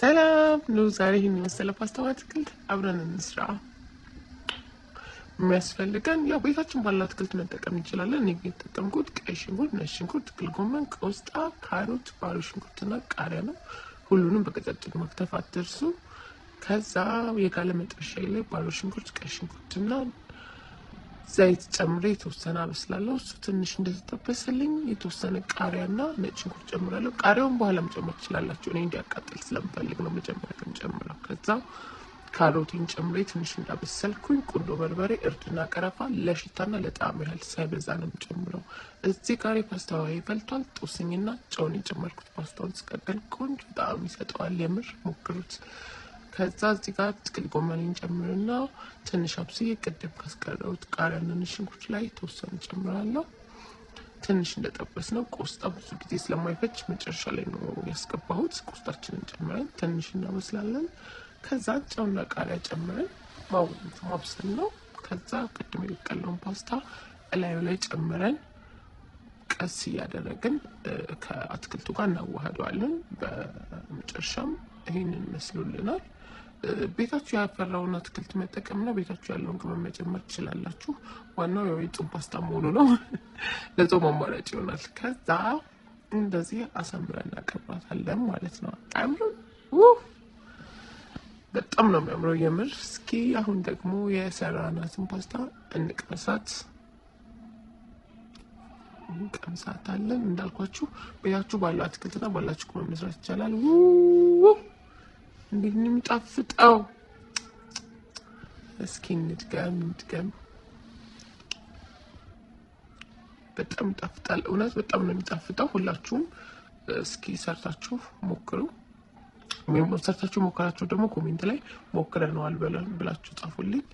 ሰላም ኑ፣ ዛሬ ይህን የመሰለ ፓስታ በአትክልት አብረን እንስራ። የሚያስፈልገን ያው ቤታችን ባለው አትክልት መጠቀም እንችላለን። እኔ ግን የተጠቀምኩት ቀይ ሽንኩርት፣ ነጭ ሽንኩርት፣ ጥቅል ጎመን፣ ቆስጣ፣ ካሮት፣ ባሮ ሽንኩርትና ቃሪያ ነው። ሁሉንም በቀጫጭን መክተፍ አትርሱ። ከዛ የጋለ መጥበሻ ላይ ባሮ ሽንኩርት፣ ቀይ ሽንኩርትና ዘይት ጨምሬ የተወሰነ አበስላለሁ። እሱ ትንሽ እንደተጠበሰልኝ የተወሰነ ቃሪያና ነጭ ሽንኩርት ጨምራለሁ። ቃሪያውን በኋላ መጨመር ትችላላችሁ። እኔ እንዲያቃጥል ስለምፈልግ ነው መጀመሪያ የምጨምረው። ከዛ ካሮቴን ጨምሬ ትንሽ እንዳበሰልኩኝ ቁንዶ በርበሬ፣ እርድና ቀረፋ ለሽታና ለጣዕም ያህል ሳይበዛ ነው የምጨምረው። እዚህ ጋር ፓስታው ፈልቷል። ጦስኝና ጨውን የጨመርኩት ፓስታውን ስቀቅል ቆንጆ ጣዕም ይሰጠዋል። የምር ሞክሩት። ከዛ እዚህ ጋር ጥቅል ጎመኔን ጨምርና ትንሽ አብስዬ ቅድም ካስቀረሁት ቃሪያና ነጭ ሽንኩርት ላይ የተወሰነ ጨምራለሁ። ትንሽ እንደጠበስ ነው። ቆስጣ ብዙ ጊዜ ስለማይፈጅ መጨረሻ ላይ ነው ያስገባሁት። ቆስጣችንን ጨምረን ትንሽ እናበስላለን። ከዛ ጨውና ቃሪያ ጨምረን ማብሰል ነው። ከዛ ቅድም የቀቀለውን ፓስታ እላዩ ላይ ጨምረን ቀስ እያደረግን ከአትክልቱ ጋር እናዋህደዋለን። በመጨረሻም ይህንን መስሎልናል። ቤታችሁ ያፈራውን አትክልት መጠቀምና ቤታችሁ ያለውን ቅመም መጨመር ትችላላችሁ። ዋናው ያው የጾም ፓስታ መሆኑ ነው። ለጾም አማራጭ ይሆናል። ከዛ እንደዚህ አሳምረን እናቀርባታለን ማለት ነው። አያምርም? በጣም ነው የሚያምረው የምር። እስኪ አሁን ደግሞ የሰራናትን ፓስታ እንቅመሳት እንቀምሳታለን። እንዳልኳችሁ ቤታችሁ ባለው አትክልትና ባላችሁ ቅመም መስራት ይቻላል። እንዴት ነው የሚጣፍጠው! እስኪ እንድገም እንድገም። በጣም ይጣፍጣል። እውነት በጣም ነው የሚጣፍጠው። ሁላችሁም እስኪ ሰርታችሁ ሞክሩ። ወይም ሰርታችሁ ሞከራችሁ ደግሞ comment ላይ ሞክረነዋል ብላችሁ ጻፉልኝ።